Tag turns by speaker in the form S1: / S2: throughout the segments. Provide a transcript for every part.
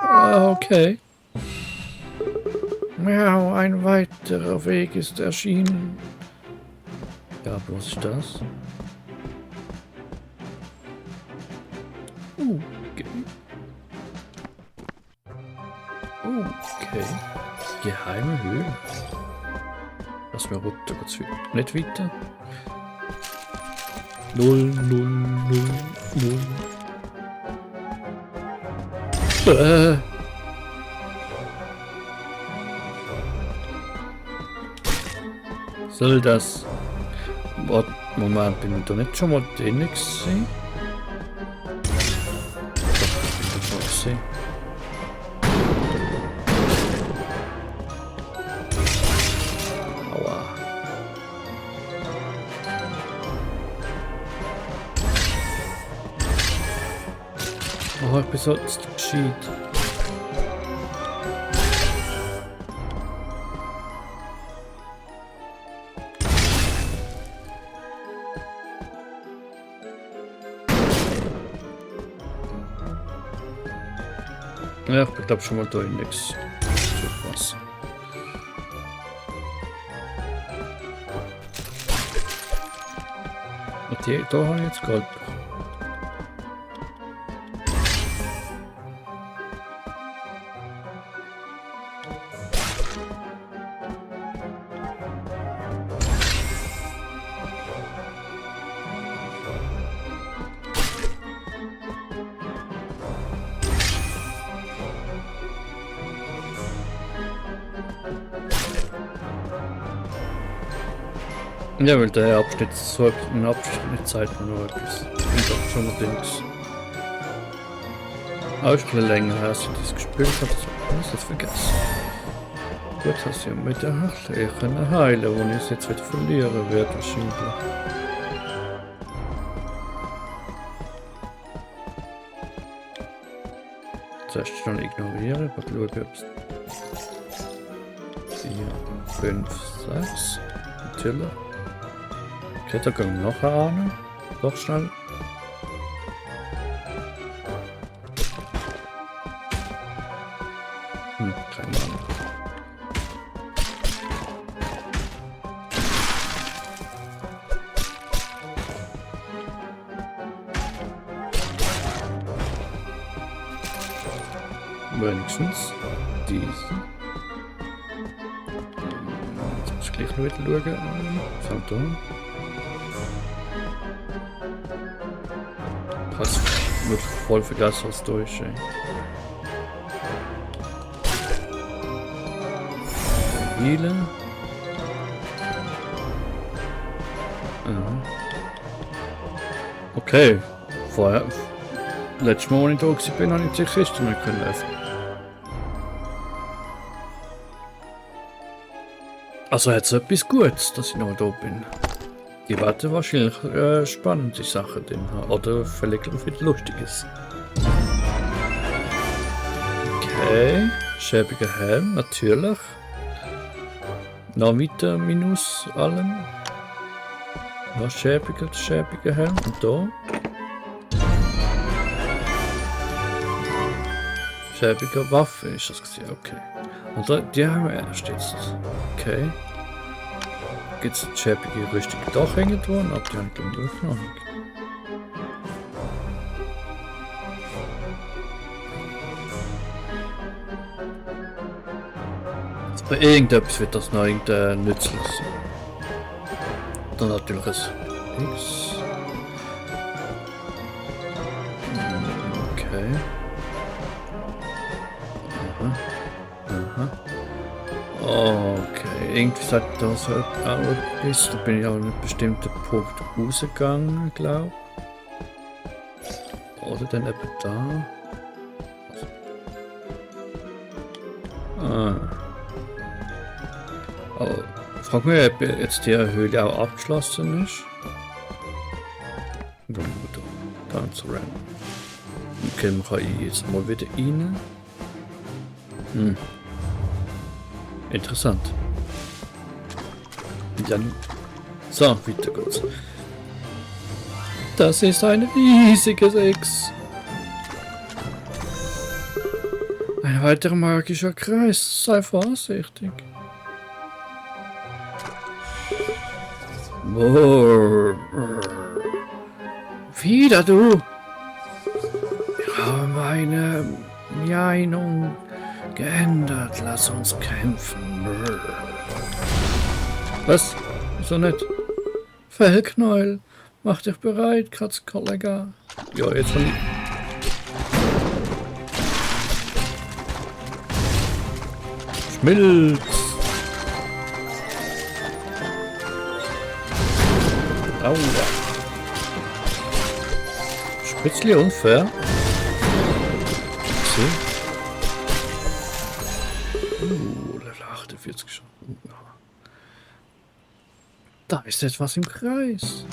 S1: Ah, okay. Ja, ein weiterer Weg ist erschienen. Ja, was ist das? Okay. Okay. Geheime Höhle. Lass mir runter, geht's nicht weiter. 0, 0, 0, 0. Soll das... Warte, Moment, bin ich da nicht schon mal drin gewesen? Doch, ich bin da schon gesehen. Aua. Oh, ich bin so gescheit. Ja, ich glaube schon mal da in nichts. Was. Und die, da habe ich jetzt Gold. Ja, weil der Abschnitt so ein Abschnitt zeigt mir noch etwas. Ich bin doch schon mal links. Aber ist ein bisschen länger her, als ich das gespielt habe. Ich habe es vergessen. Gut, dass ich mit der Heile heilen, wo ich es jetzt wieder verlieren werde wahrscheinlich. Zuerst schon ignorieren, aber schauen, ob es 4, 5, 6. Natürlich. Okay, da können wir noch eine. Doch schnell. Keine Ahnung. Wenigstens diese. Jetzt muss ich gleich noch wieder schauen. Phantom. Hast wirklich voll vergessen, was da ist, ey. Healen. Okay. Vorher. Letztes Mal, als ich da war, habe ich die Kiste nicht öffnen. Also hat es etwas Gutes, dass ich noch da bin. Die werden wahrscheinlich spannende Sachen drin haben. Oder völlig wieder Lustiges. Okay. Schäbiger Helm, natürlich. Noch weiter minus allem. Noch schäbiger Helm. Und da. Schäbiger Waffe ist das gesehen, okay. Und da, die haben wir erst jetzt. Okay. Gibt es die schäbige Rüstung doch irgendwo? Ob die haben glaube ich noch nicht. Bei irgendetwas wird das noch irgendein nützlich sein. Dann natürlich ein X. Okay. Okay, irgendwie sagt das auch etwas. Da bin ich aber mit bestimmten Punkten rausgegangen, glaube ich. Oder dann eben da. Oh, frag mich, ob jetzt die Höhle auch abgeschlossen ist. Da, ganz random. Okay, man kann jetzt mal wieder rein. Interessant. Dann. So, weiter geht's. Das ist ein riesiges X. Ein weiterer magischer Kreis. Sei vorsichtig. Wieder du. Ich habe meine Meinung geändert. Lass uns kämpfen. Was? Wieso nicht? Fellknäuel. Mach dich bereit, Kratzkollega. Ja, jetzt von... Schmilz. Aua. Spitzli unfair. Level 48 schon. Da ist etwas im Kreis.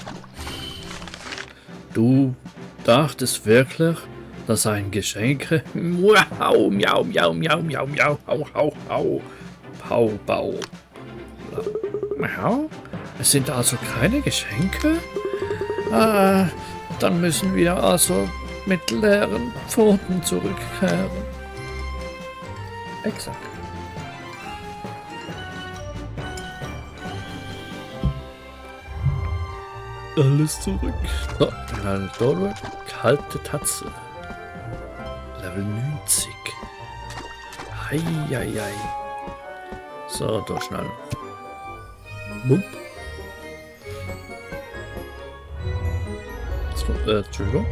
S1: Du dachtest wirklich, dass ein Geschenk... Wow, miau, miau, miau, miau, miau, hau, hau, hau. Pau, bau. Ja, es sind also keine Geschenke? Ah, dann müssen wir also mit leeren Pfoten zurückkehren. Exakt. Alles zurück. So, Dole, kalte Tatze. Level 90. Heieiei. So, da schnell. Bump. Entschuldigung.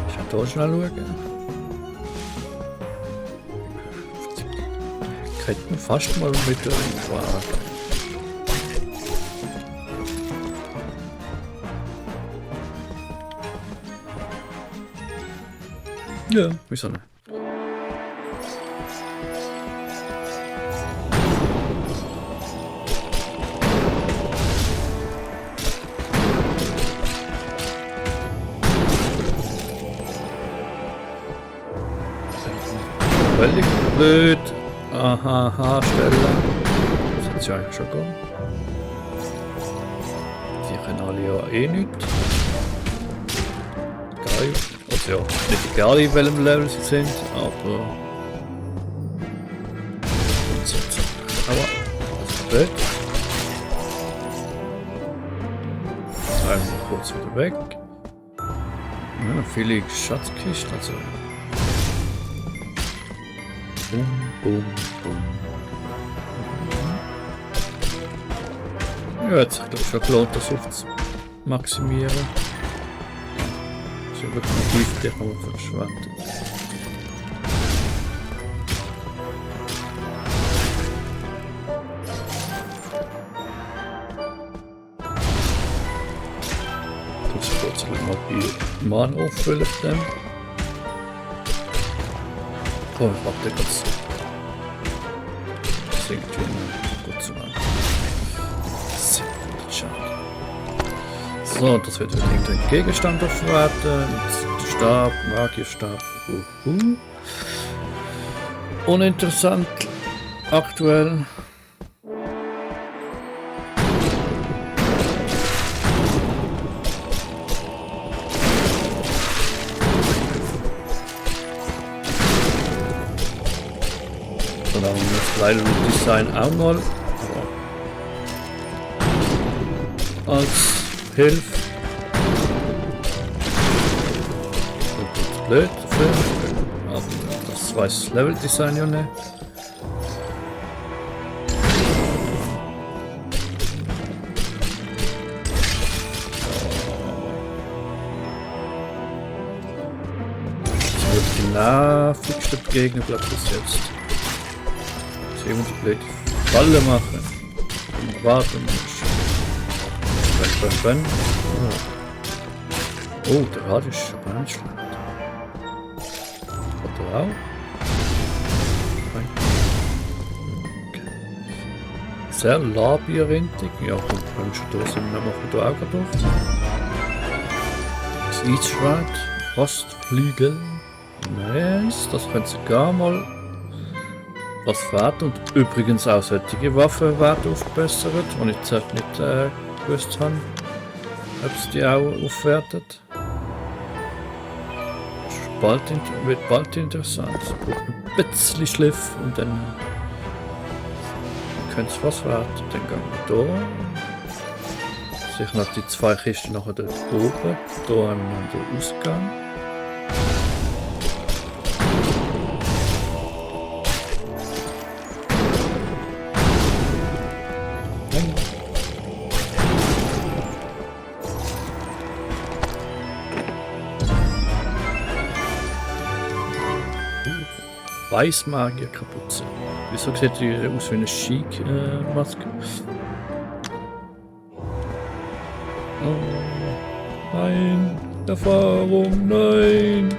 S1: Ich kann da schnell schauen. Kriegt man fast mal mit der ja, wieso nicht? Völlig blöd. Aha, Stelle. Das hat ja eigentlich schon gehen. Die können alle ja eh nichts. Geil. Also ja, nicht egal in welchem Level sie sind, aber... Aua, das ist blöd. Jetzt einmal kurz wieder weg. Ja, viele Schatzkisten, also... Boom, boom, boom. Ja, jetzt hat sich schon gelohnt, das auf zu maximieren. Das ist ja wirklich giftig, aber verschwendet. Das ist kurz mal die Mann auffüllen. Oh, ich warte kurz. Das ist irgendwie gut zu lang. Sehr gut, schade. So, das wird irgendein Gegenstand aufwerten. Stab, Magierstab. Uninteressant. Aktuell. Leider Design auch mal als Hilfe. Blöd dafür. Aber das weiß das Level Design ja nicht. Das wird die nervigste Begegnung, glaube ich, bis jetzt. Jemand die blöde Falle machen. Und warten. Oh, der Rad ist aber nicht schlecht. Hat er auch? Okay. Sehr labyrinthisch. Ja, komm, wenn wir schon da sind, dann machen wir da auch drauf. Das Eatsrad. Frostflügel. Nice, das könnte sogar mal was fährt und übrigens auch solche Waffen werden aufgebessert, und ich zuerst nicht gewusst habe, ob es die auch aufwertet. wird bald interessant. Es braucht ein bisschen Schliff und dann könnte es was werden. Dann gehen wir da. Sicher noch die 2 Kisten nachher dort oben. Da haben wir noch den Ausgang. Weißmagier-Kapuze. Wieso sieht die aus wie eine Chic-Maske? Oh, nein! Erfahrung, nein!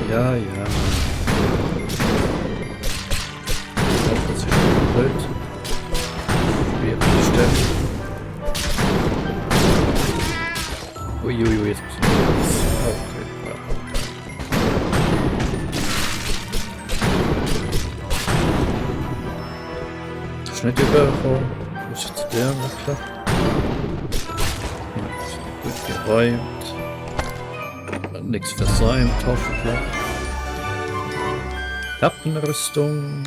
S1: Ja, ja. Ich hoffe, das ist blöd. Uiuiui, jetzt muss ich okay, ja. Das ist nicht übergekommen. Muss ich zu der wechseln? Gut geräumt. Nichts versäumt, hoffentlich. Lappenrüstung.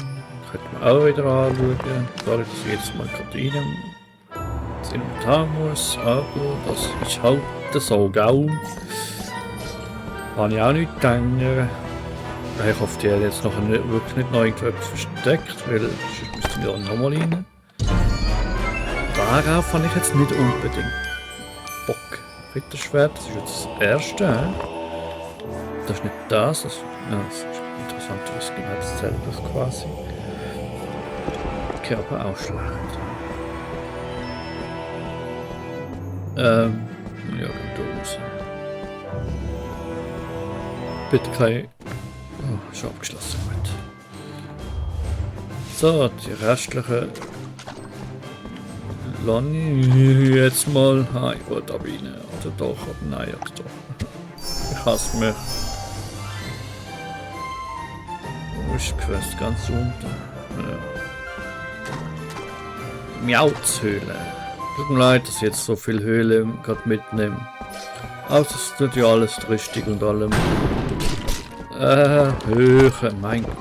S1: Könnte man auch wieder anschauen. Dadurch, dass ich jetzt mal gerade ins Inventar muss, aber das ist halt so kaum. Kann ich auch nicht denken. Ich hoffe, die haben jetzt noch wirklich nicht noch irgendetwas versteckt, weil sonst müssten wir da nochmal rein. Darauf habe ich jetzt nicht unbedingt Bock. Ritterschwert, das ist jetzt das erste. Das ist nicht das. Das ist interessant, das ist genau dasselbe quasi. Okay, aber auch schlecht. Ja, da raus. Bitte kein... Oh, schon abgeschlossen. Gut. So, die restlichen... Lonnie jetzt mal... Ah, ich wollte da rein. Oder doch, oder nein, oder doch. Ich hasse mich. Wo ist die Quest? Ganz unten. Ja. Miauzhöhle. Tut mir leid, dass ich jetzt so viel Höhle gerade mitnehme. Aber es tut ja alles richtig und allem. Höhe, mein Gott.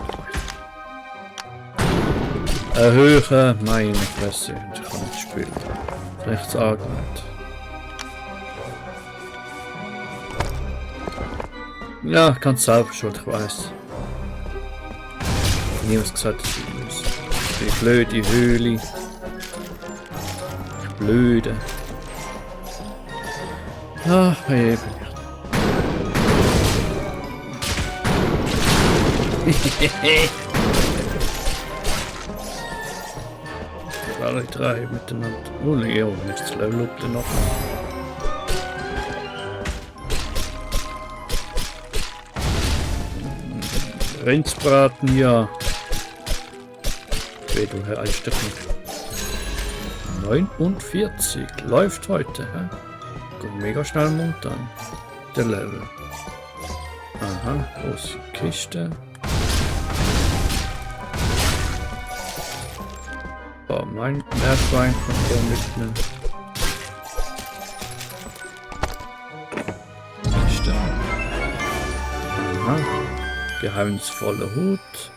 S1: Höhe, meine Fresse. Ich kann nicht spielen. Rechts angelegt. Ja, ganz selber schon, ich weiß. Niemand gesagt, dass ich muss. Die blöde Höhle. Blöde. Ach, eben. Alle 3 miteinander. Oh, Leo, nichts Level up denn noch. Rindsbraten, ja. Okay, du Herr Einstecken. 49 läuft heute, hä? Kommt mega schnell momentan. Der Level. Aha, große Kiste. Oh, mein Meerschwein kommt da mitnehmen. Kiste. Aha. Geheimnisvoller Hut.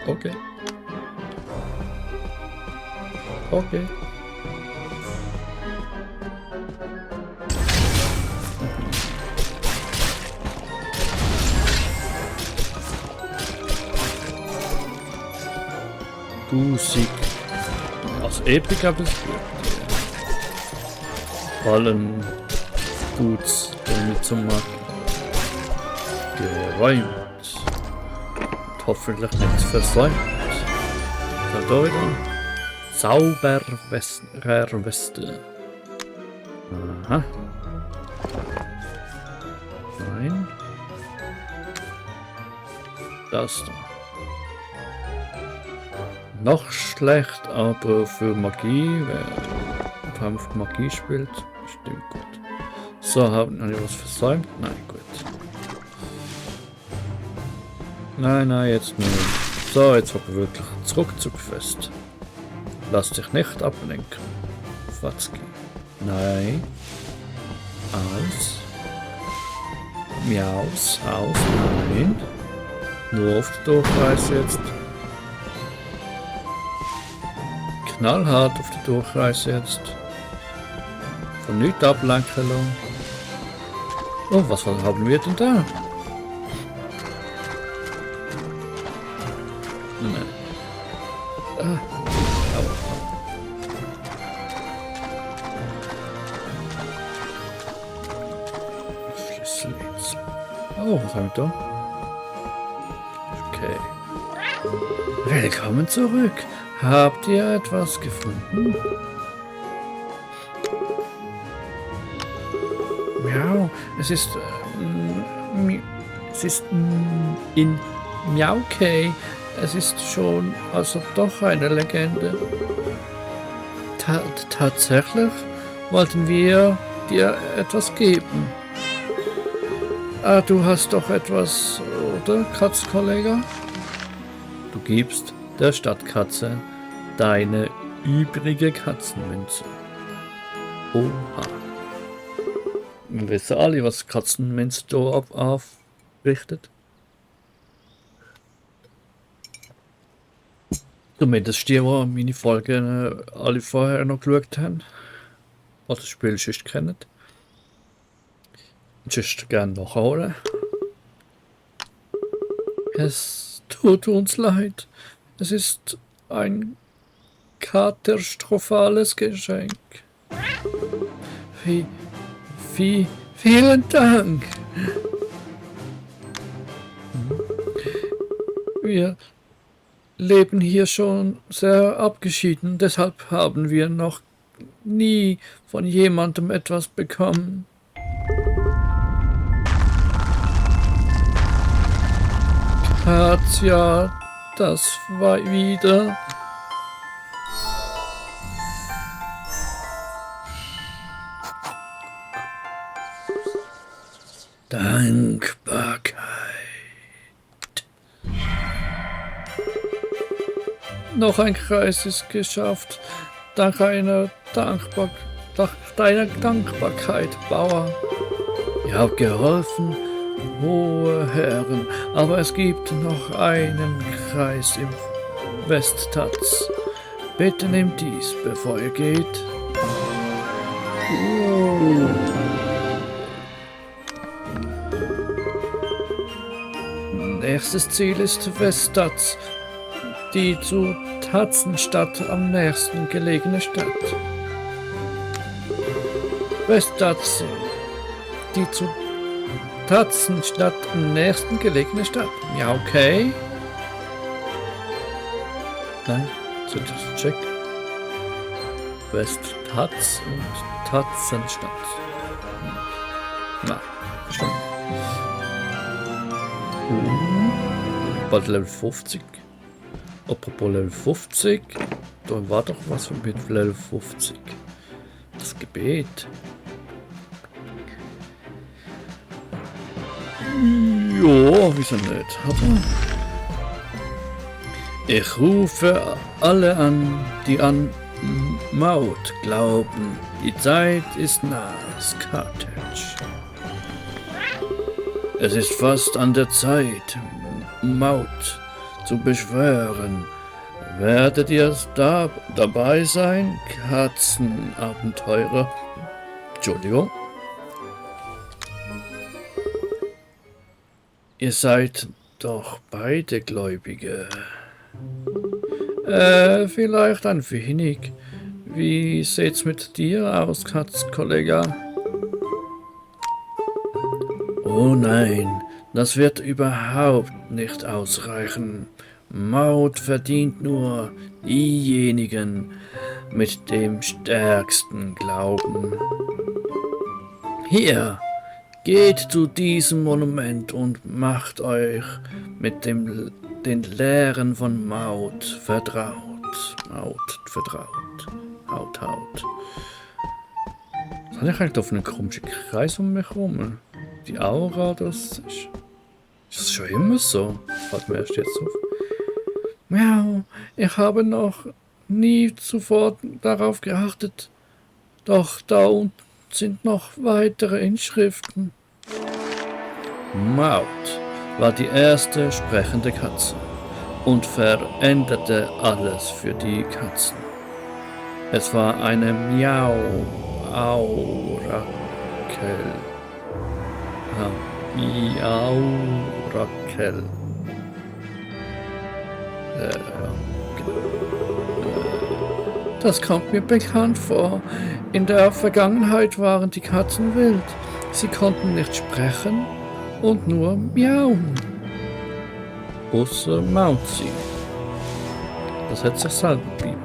S1: Okay. Okay. Musik. Als Epic habe ich allen Guts damit zu machen. Geräumt. Und hoffentlich nichts versäumt. Da wieder. Zaubererweste. Aha. Nein. Das da. Noch schlecht, aber für Magie, wer Kampf Magie spielt, stimmt gut. So, haben wir was versäumt? Nein, gut. Nein, jetzt nur. So, jetzt aber wirklich zurück zu Quest. Lass dich nicht ablenken. Watzki. Nein. Aus. Miaus. Aus. Nein. Nur auf die Durchreise jetzt. Knallhart auf die Durchreise jetzt. Von nichts ablenken lassen. Oh, was haben wir denn da? Nein. Ah. Schlüssel jetzt. Oh, was haben wir da? Okay. Willkommen zurück. Habt ihr etwas gefunden? Miau, es ist in Miaukei. Es ist schon also doch eine Legende. Tatsächlich wollten wir dir etwas geben. Ah, du hast doch etwas, oder, Katzkollege? Du gibst der Stadtkatze deine übrige Katzenmünze. Oha. Wir wissen alle, was Katzenmünze da aufrichtet. Zumindest die, die meine Folgen alle vorher noch geschaut haben. Oder das Spiel schon kennen. Sonst gerne nachholen. Es tut uns leid. Es ist ein katastrophales Geschenk. Vielen Dank. Wir leben hier schon sehr abgeschieden, deshalb haben wir noch nie von jemandem etwas bekommen. Katja, das war wieder. Dankbarkeit. Noch ein Kreis ist geschafft. Dank deiner Dankbarkeit, Bauer. Ihr habt geholfen, hohe Herren, aber es gibt noch einen Kreis im Westtaz. Bitte nehmt dies, bevor ihr geht. Nächstes Ziel ist Westtaz, die zu Tatzenstadt am nächsten gelegene Stadt. Westtaz, die zu Tatzenstadt am nächsten gelegene Stadt. Ja, okay. Nein, so das check. Westtaz und Tatzenstadt. Na, verstanden. Bald Level 50. Apropos Level 50. Da war doch was mit Level 50. Das Gebet. Ja, wieso nicht? Ich rufe alle an, die an Maut glauben. Die Zeit ist nah, Carthage. Es ist fast an der Zeit, Maut zu beschwören. Werdet ihr dabei sein, Katzenabenteurer? Entschuldigung. Ihr seid doch beide Gläubige. Vielleicht ein wenig. Wie sieht's mit dir aus, Katzkollege? Oh nein, das wird überhaupt nicht ausreichen. Maut verdient nur diejenigen mit dem stärksten Glauben. Hier, geht zu diesem Monument und macht euch mit den Lehren von Maut vertraut. Maut vertraut. Haut. Was habe ich eigentlich auf einen komischen Kreis um mich herum? Die Aura, das ist das schon immer so? Fällt mir erst jetzt auf. Miau, ich habe noch nie zuvor darauf geachtet. Doch da unten sind noch weitere Inschriften. Maud war die erste sprechende Katze und veränderte alles für die Katzen. Es war eine Miau-Aurakel. Miau-Rakel. Das kommt mir bekannt vor. In der Vergangenheit waren die Katzen wild. Sie konnten nicht sprechen und nur miauen. Außer Mauzi. Das hat sich selber beigebracht.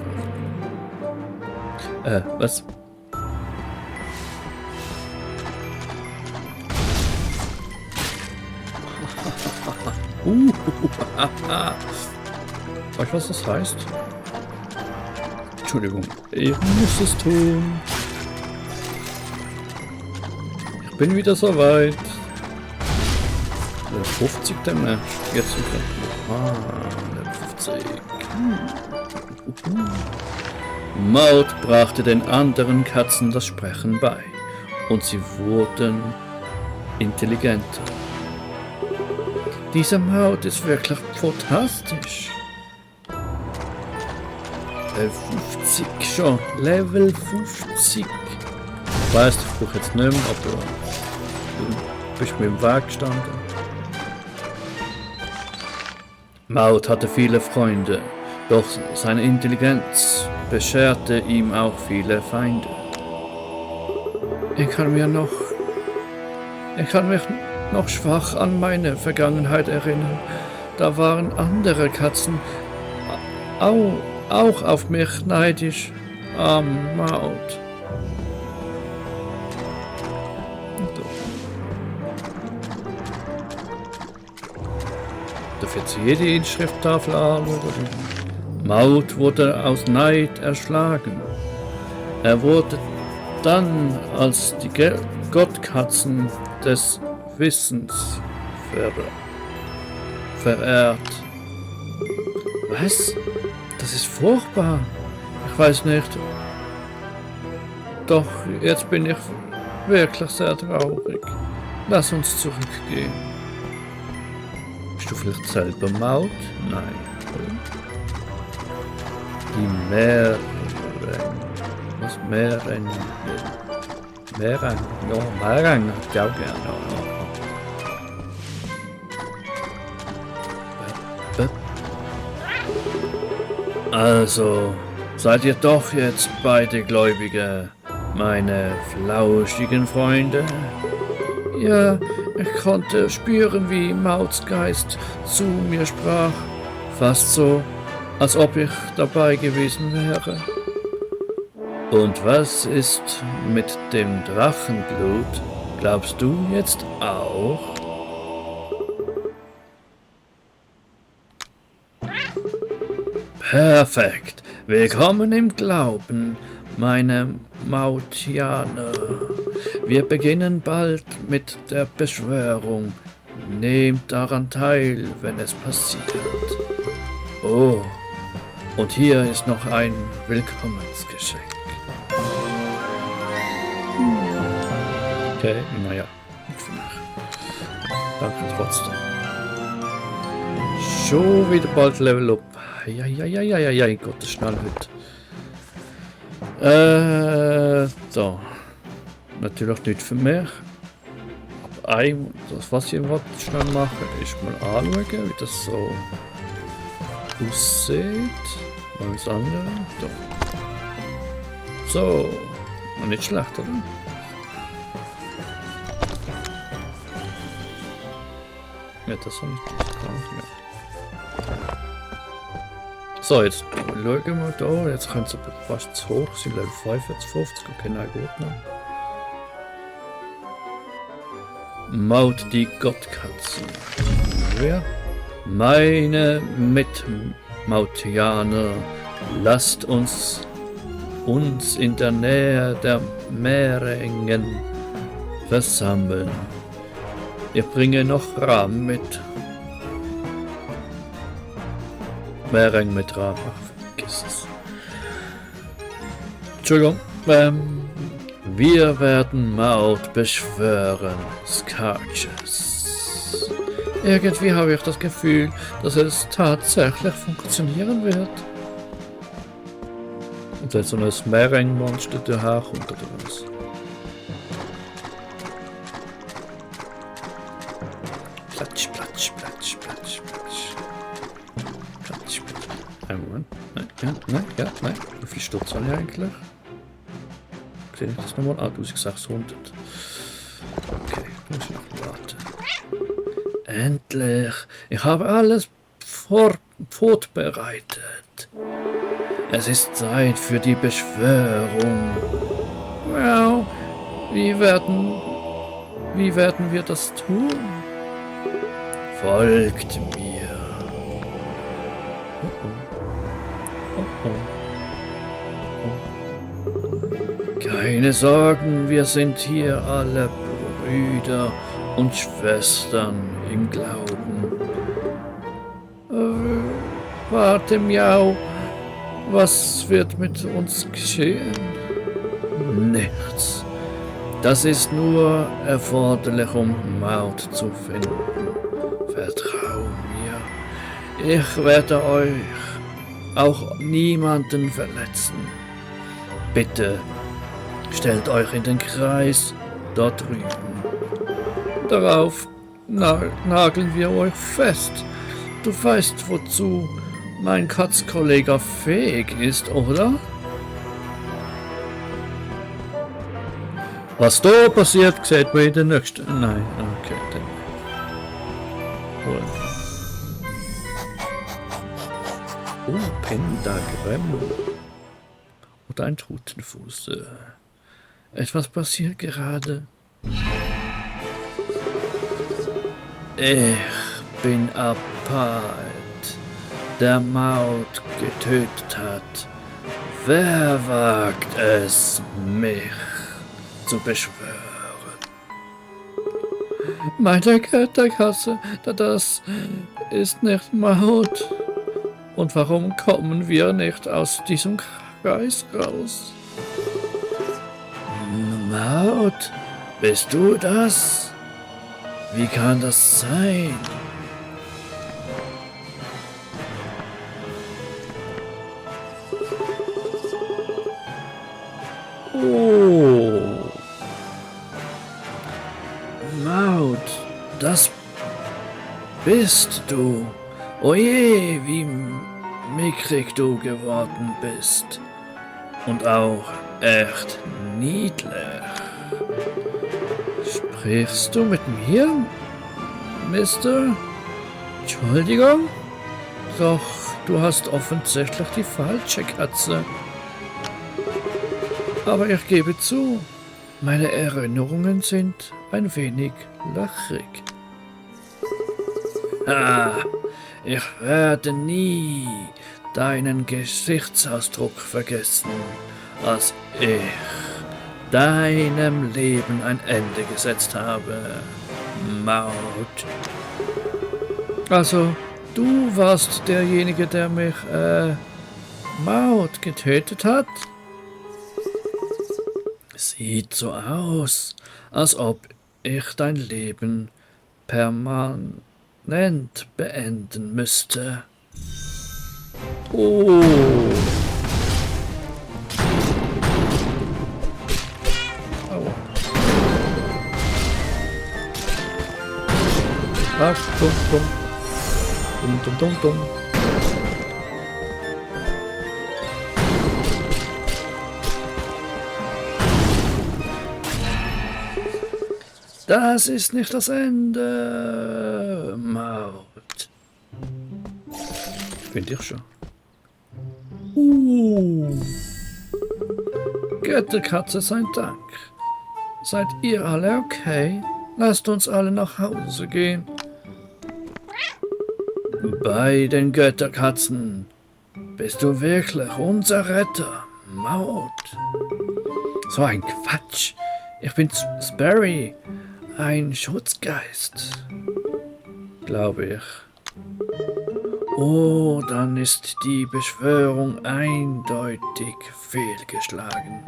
S1: Was? Weißt du, was das heißt? Entschuldigung, ich muss es tun. Ich bin wieder soweit. 50 demnächst. Jetzt wieder. 50. Maud brachte den anderen Katzen das Sprechen bei und sie wurden intelligenter. Diese Maud ist wirklich fantastisch. Level 50 schon. Level 50. Ich weiss, ich brauche jetzt nicht mehr, aber du bist mir im Weg gestanden. Maud hatte viele Freunde, doch seine Intelligenz bescherte ihm auch viele Feinde. Ich kann mich noch schwach an meine Vergangenheit erinnern. Da waren andere Katzen auch auf mich neidisch. Maud. Darf jetzt jede Inschrifttafel anschauen? Maud wurde aus Neid erschlagen. Er wurde dann als die Gottkatzen des Wissens verehrt. Was? Das ist furchtbar. Ich weiß nicht. Doch jetzt bin ich wirklich sehr traurig. Lass uns zurückgehen. Bist du vielleicht selber Maud? Nein. Die Meeren. Was Meeren? Meeren? Ja, Meeren hätte ich auch gerne. Also, seid ihr doch jetzt beide Gläubige, meine flauschigen Freunde? Ja, ich konnte spüren, wie Mauds Geist zu mir sprach, fast so, als ob ich dabei gewesen wäre. Und was ist mit dem Drachenblut? Glaubst du jetzt auch? Perfekt. Willkommen im Glauben, meine Mautianer. Wir beginnen bald mit der Beschwörung. Nehmt daran teil, wenn es passiert. Oh, und hier ist noch ein Willkommensgeschenk. Okay, naja, nichts für mich. Danke trotzdem. Schon wieder bald Level up. Ja, Gott, das ist schnell heute. So. Natürlich nicht für mich. Aber das, was ich schnell machen ist mal anschauen, wie das so aussieht. Mal das andere. So. Noch nicht schlecht, oder? Ja, das habe ich nicht gekannt, ja. So, jetzt schauen wir da. Jetzt können sie fast zu hoch sein. Level 55. Okay, nein, gut noch. Maud die Gottkatze. Ja. Meine Mitmautianer, lasst uns in der Nähe der Meerengen versammeln. Ich bringe noch Rahmen mit. Meereng mit dran. Ach, vergiss es. Entschuldigung. Wir werden Maud beschwören, Scourges. Irgendwie habe ich das Gefühl, dass es tatsächlich funktionieren wird. Und dann so ein Meereng-Monster daherkommt oder was? Platsch, platsch, platsch, platsch, platsch. Platsch, platsch. Ein Moment. Nein. Wie viel Sturz habe ich eigentlich? Sehe ich das nochmal? Ah, 1600. Okay, muss ich noch warten. Endlich! Ich habe alles vorbereitet. Es ist Zeit für die Beschwörung. Wow. Wie werden wir das tun? Folgt mir. Keine Sorgen, wir sind hier alle Brüder und Schwestern im Glauben. Warte, Miau, was wird mit uns geschehen? Nichts. Das ist nur erforderlich, um Maud zu finden. Vertrau mir. Ich werde euch auch niemanden verletzen. Bitte stellt euch in den Kreis dort drüben. Darauf nageln wir euch fest. Du weißt, wozu mein Katzkollege fähig ist, oder? Was da passiert, sieht man in der nächsten... Nein, okay, dann... Oh, Pentagramm. Und ein Totenfuß. Etwas passiert gerade. Ich bin Apalt, der Maud getötet hat. Wer wagt es, mich zu beschwören? Meine Götterkatze, das ist nicht Maud. Und warum kommen wir nicht aus diesem Kreis raus? Maud, bist du das? Wie kann das sein? Oh. Maud, das bist du. Oje, wie mickrig du geworden bist. Und auch echt niedlich. Sprichst du mit mir, Mister? Entschuldigung? Doch, du hast offensichtlich die falsche Katze. Aber ich gebe zu, meine Erinnerungen sind ein wenig löchrig. Ich werde nie deinen Gesichtsausdruck vergessen, als ich deinem Leben ein Ende gesetzt habe, Maud. Also, du warst derjenige, der mich, Maud getötet hat? Sieht so aus, als ob ich dein Leben permanent beenden müsste. Oh. Ach, dumm. Das ist nicht das Ende, Maud. Finde ich schon. Götterkatze, sein Dank. Seid ihr alle okay? Lasst uns alle nach Hause gehen. Bei den Götterkatzen. Bist du wirklich unser Retter, Maud? So ein Quatsch. Ich bin Sperry, ein Schutzgeist. Glaube ich. Oh, dann ist die Beschwörung eindeutig fehlgeschlagen.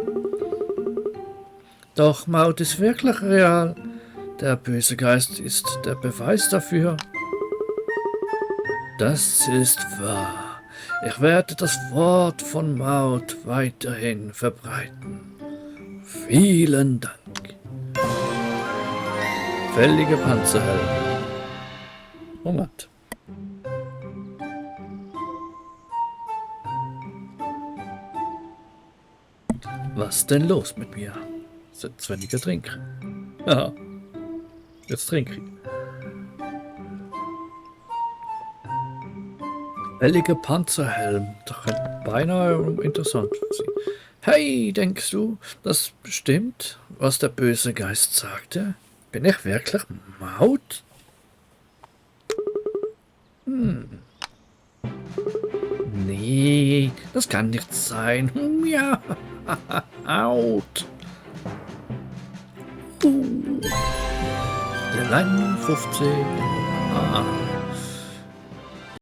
S1: Doch Maut ist wirklich real. Der böse Geist ist der Beweis dafür. Das ist wahr. Ich werde das Wort von Maut weiterhin verbreiten. Vielen Dank. Fällige Panzerhelm. Moment. Was denn los mit mir? Seit weniger trinke. Ja, jetzt trinke ich. Fällige Panzerhelm. Das könnte beinahe interessant sein. Hey, denkst du, das stimmt, was der böse Geist sagte? Bin ich wirklich Maut? Nee, das kann nicht sein. Ja, Maut. Lein 15. Ah.